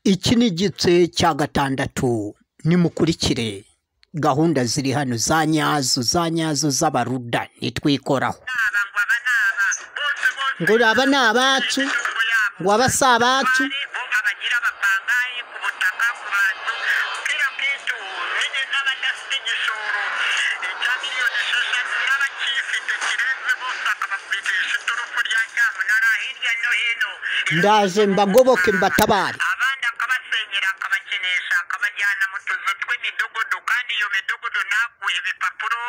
Iki ni igice cya gatandatu, nimukurikire gahunda ziri hano za nyazo, za nyazo z'abaruda nitwikoraho. Ngo aba ni abacu, ngo aba si abacu. Ndaje mbagoboke mbatabare. Abandi akabasenyera, akabakenesha, akabajyana mu tuzu tw'imidugudu, kandi iyo midugudu naguhe ibipapuro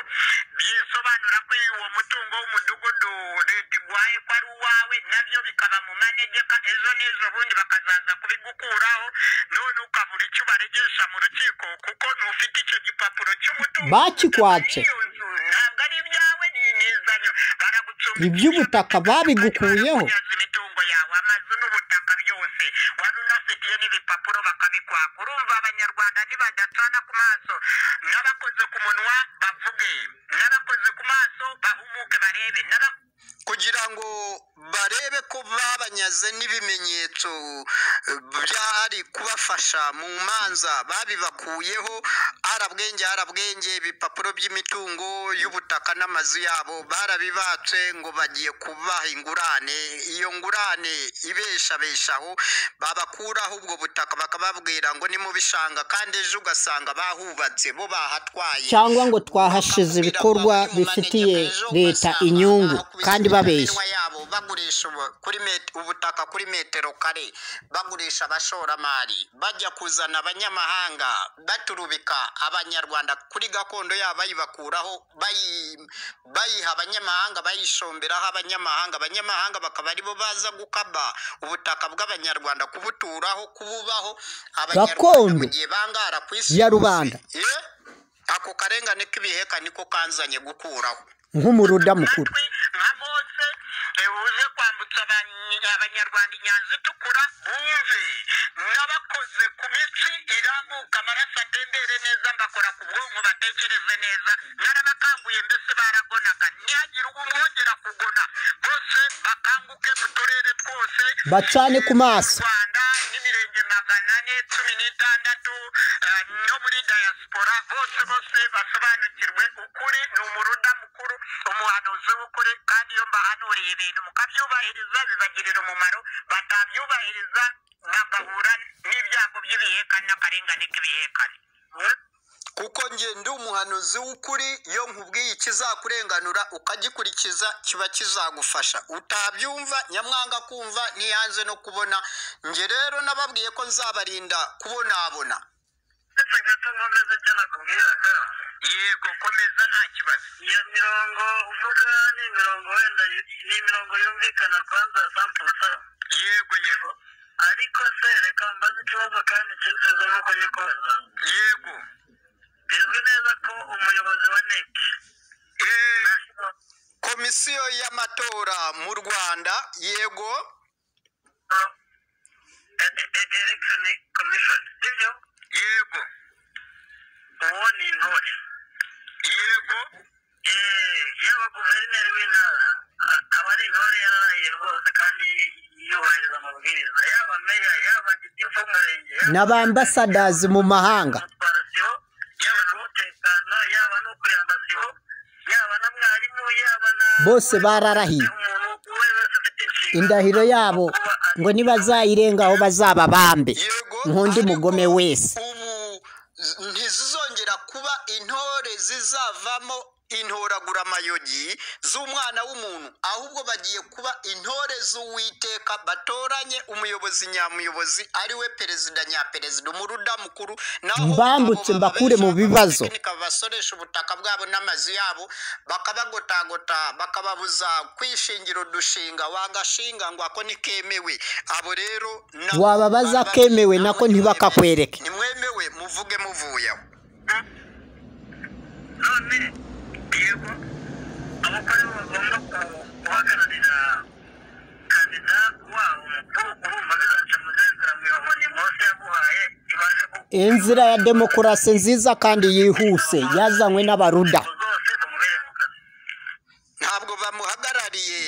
byisobanura ko uwo mutungo w'umudugudu leta iguhaye ko ari uwawe, nabyo bikaba mu manegeka, ejo n'ejo bundi bakazaza kubigukuraho, none ukabura icyo ubaregesha mu rukiko kuko ntufite icyo gipapuro cy'umutungo. Bakikwatse. N'iyo nzu ntabwo ari ibyawe, ni inizanyo. Baragucumbikisha Iby'ubutaka babigukuyeho. Barakunyaza imitungo yawe, amazu n'ubutaka byose wari unafitiye n'ibipapuro bakabikwaka. Urumva abanyarwanda nibadacana ku maso, n'abakoze ku munwa bavuge, n'abakoze ku maso bahumuke barebe, kugira ngo barebe ko babanyaze n'ibimenyetso byari kubafasha mu manza babibakuyeho. Arabwenge arabwenge, ibipapuro by'imitungo y'ubutaka n'amazu yabo barabibatse ngo bagiye kubaha ingurane. Iyo ngurane ibeshabeshaho, babakuraho ubwo butaka bakababwira ngo ni mu bishanga, kandi ejo ugasanga bahubatse bo bahatwaye, cyangwa ngo twahashize ibikorwa bifitiye leta inyungu kandi babeshya. Yabo bagurisha kuri ubutaka kuri metero kare, bagurisha abashoramari, bajya kuzana abanyamahanga, baturubika abanyarwanda kuri gakondo yabo, bayibakuraho, bayiha abanyamahanga, bayishomberaho abanyamahanga, abanyamahanga bakaba aribo baza gukaba ubutaka bw'abanyarwanda, kubuturaho, kububaho. Abanyarwanda Gakondo mu gihe bangara ku isi ya yose, rubanda. Ako karengane k'ibiheka niko kanzanye gukuraho. Nk'umuruda mukuru. Natwe nka Mose uje kwambutsa abanyarwanda inyanja itukura, bumve n'abakoze ku mitsi irambuka, amaraso atembere neza, mbakora ku bwonko batekereze neza. Narabakanguye, mbese baragonaga, ntihagire umwongera kugona, bose bakanguke mu turere twose Bacane ku maso. Rwanda n'imirenge 416, no muri diaspora bose bose basobanukirwe ukuri. Ni umuruda mukuru, umuhanuzi w'ukuri, kandi iyo mbahanuriye ibintu mukabyubahiriza bibagirira umumaro, batabyubahiriza bagahura n'ibyago by'ibihekane n'akarengane k'ibihekane. Kuko njye ndi umuhanuzi w'ukuri, iyo nkubwiye ikizakurenganura ukagikurikiza kiba kizagufasha, utabyumva nyamwanga kumva ntiyanze no kubona. Njye rero nababwiye ko nzabarinda kubonabona. Ndetse gato nkomeze icyo nakubwiraga. Yego, komeza, nta kibazo. Iyo mirongo uvuga ni imirongo, wenda ni imirongo yumvikana kwanza sampusa. Yego yego. Ariko se reka mbaze ikibazo kandi kinsubize nk'uko gikoza. Yego. Bizwi neza ko umuyobozi wa NEC, Komisiyo y'amatora mu Rwanda, yego. Election Commission, sibyo? Yego. Uwo ni intore. Yego. Yaba guverineri w'intara aba ari intore yararahiye rwose kandi yubahiriza amabwiriza, yaba meya, yaba gitifu w'umurenge, yaba N'abambasadazi mu mahanga. Umutwara sibo, yaba n'umutekano, yaba n'ukuriye amasibo, yaba na mwarimu, yaba na Bose bararahiye. Umuntu uwo ari we wese ufite inshingano Indahiro yabo kuba ari ngo nibazayirengaho bazaba bambe Yego. nk'undi Ariko mugome wese. ubu ntizizongera kuba intore zizavamo intoraguramayogi z'umwana w'umuntu, ahubwo bagiye kuba intore z'Uwiteka, batoranye umuyobozi nyamuyobozi, ari we perezida nyaperezida, umuruda mukuru. Naho Mbambutse abo mbakure mu babesha, bibazo. abatekinika basoresha ubutaka bwabo n'amazu yabo, bakabagotagota, bakababuza kwishingira udushinga, wagashinga ngo ako ntikemewe. Abo rero nabo Wababaza barababwira kemewe ngo nako ntibakakwereke. Nimwemewe, muvuge muvuye aho. None yego, abo ko aribo bagomba guhagararira kandida wabo mukuru, urumva bizaca mu zihe nzira mu inkoni Mose yaguhaye ibashe ku Inzira ya demokarasi nziza kandi yihuse yazanywe n'abaruda. Zose tumubere mu kazi. Ntabwo bamuhagarariye,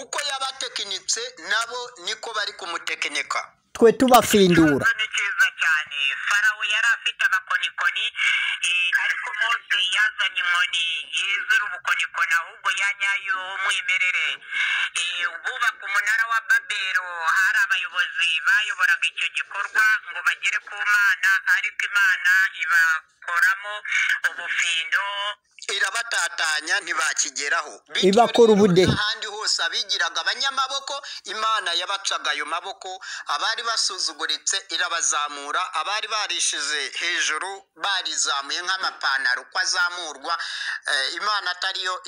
uko yabatekinitse nabo niko bari kumutekinika. Twe tubafindura. Ni cyiza cyane. Farawo yari afite abakonikoni, ariko Mose yazanye inkoni yizura ubukonikoni, ahubwo yanyayo umwimerere. Bubaka umunara wa Babelo, hari abayobozi bayoboraga icyo gikorwa ngo bagere ku Mana, ariko Imana ibakoramo ubufindo, irabatatanya ntibakigeraho. Ibakora ubudehe. Ahandi hose abigiraga abanyamaboko, Imana yabacaga ayo maboko. Abari basuzuguritse irabazamura, abari barishize hejuru barizamuye nk'amapantaro uko azamurwa, Imana atariyo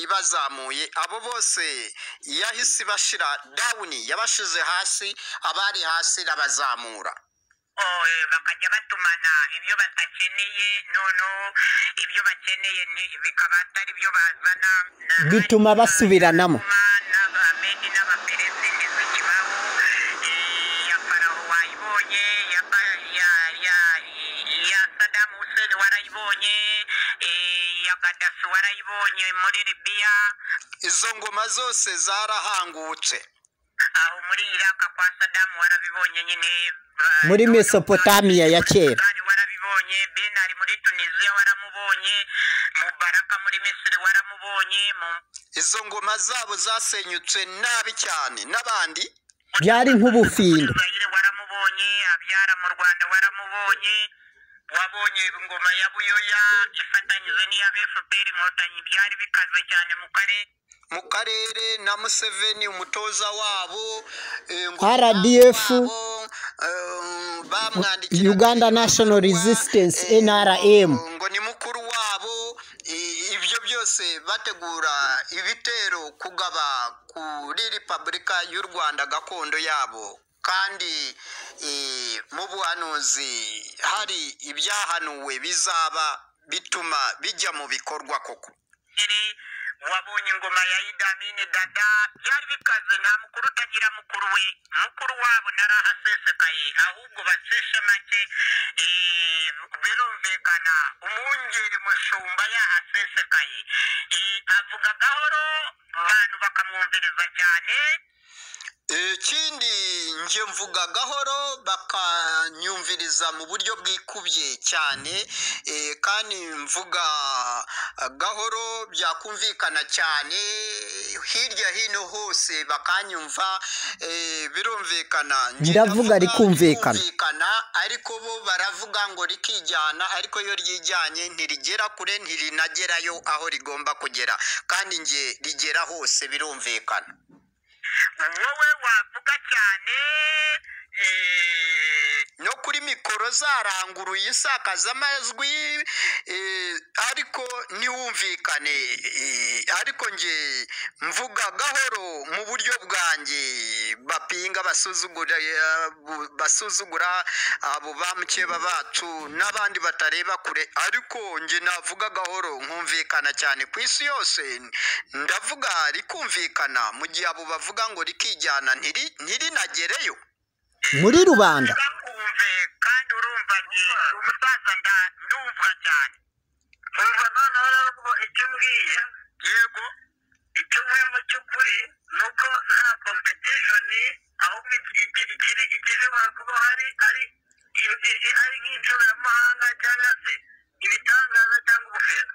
ibazamuye. Abo bose yahise ibashira down, yabashize hasi, abari hasi irabazamura. Bakajya batumana ibyo batakeneye, noneho ibyo bakeneye bikaba atari byo bazana. Bituma basubiranamo. N'Abamedi n'Abaperesi ntizikibaho. Ya Farawo wayibonye, ya Saddam Hussein warayibonye, ya Gaddafi warayibonye muri Libya. Izo ngoma zose zarahangutse. Aho muri Iraq kwa Saddam warabibonye nyine. Muri Mesopotamia ya kera. Warabibonye, Benari muri Tunisia waramubonye, Mubaraka muri Misiri waramubonye. Izo ngoma zabo zasenyutse nabi cyane n'abandi. Byari nk'ubufindo. Waramubonye, abyara mu Rwanda waramubonye, wabonye ingoma ya Buyoya ifatanyije n'iya FPR Inkotanyi, byari bikaze cyane mu karere. Mu karere na Museveni umutoza wabo, RDF, Uganda National Resistance, NRM, ngo ni mukuru wabo. Ibyo byose bategura ibitero kugaba kuri Repubulika y'u Rwanda gakondo yabo. Kandi mu buhanuzi hari ibyahanuwe bizaba bituma bijya mu bikorwa koko. Wabonye ingoma ya Idi Amin Dada, byari bikaze, nta mukuru utagira mukuru we. Mukuru wabo narahasesekaye, ahubwo baseshe make. Birumvikana umwungeri mushumba yahasesekaye, avuga gahoro abantu bakamwumviriza cyane. Ikindi nje mvuga gahoro bakanyumviriza mu buryo bwikubye cyane, kandi mvuga gahoro byakumvikana cyane hirya hino hose bakanyumva. Birumvikana ndavuga rikumvikana, ariko bo baravuga ngo rikijyana, ariko iyo ryijyanye ntirigera kure, ntirinagerayo aho rigomba kugera, kandi nje rigera hose. Birumvikana wowe wavuga cyane no kuri mikoro zaranguruye isakazamajwi, ariko ntiwumvikane. Ariko nge mvuga gahoro mu buryo bwanjye, bapinga basuzugura abo ba mukeba bacu n'abandi batareba kure, ariko nge navuga gahoro nkumvikana cyane ku isi yose. Ndavuga rikumvikana, mu gihe abo bavuga ngo rikijyana ntirinagereyo muri rubanda. Kandi urumva nge umusaza ndumva cyane. Umva noneho rero icyo mbwiye, yego icyo mvuye mu cy'ukuri ni uko nta competition, ahubwo ikishobora kuba hari ari nk'inshoberamahanga cyangwa se ibitangaza cyangwa ubufera.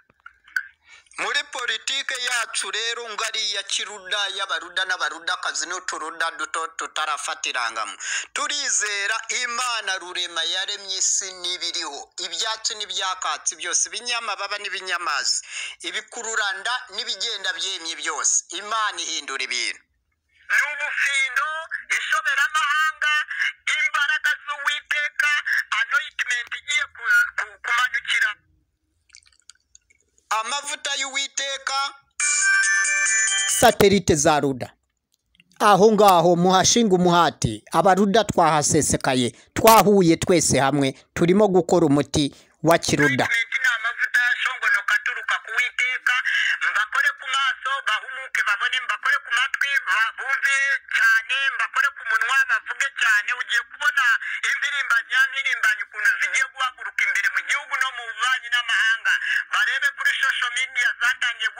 Muri politike yacu rero ngari ya kiruda y'abaruda n'abarudakazi n'uturuda duto tutarafatirangamo, turizera Imana rurema yaremye isi n'ibiriho, ibyatsi n'ibyakatsi byose, ibinyamababa n'ibinyamazi, ibikururanda n'ibigenda byemye byose. Imana ihindura ibintu. Ni ubufindo, ishoberamahanga, imbaraga z'Uwiteka, anointment igiye kumanukira amavuta y'Uwiteka. Satelite za Ruda aho ngaho muhashinga umuhati. Abaruda twahasesekaye, twahuye twese hamwe, turimo gukora umuti wa kiruda. Ni amavuta ashongonoka aturuka ku Uwiteka, mbakore ku maso bahumuke babone, mbakore ku matwi bumve cyane, mbakore ku munwa bavuge cyane. Ugiye kubona impirimbanyi mpirimbanyi ukuntu zigiye guhaguruka imbere mu gihugu no mu bubanyi n'amahanga. Barebe kuri social media zatangiye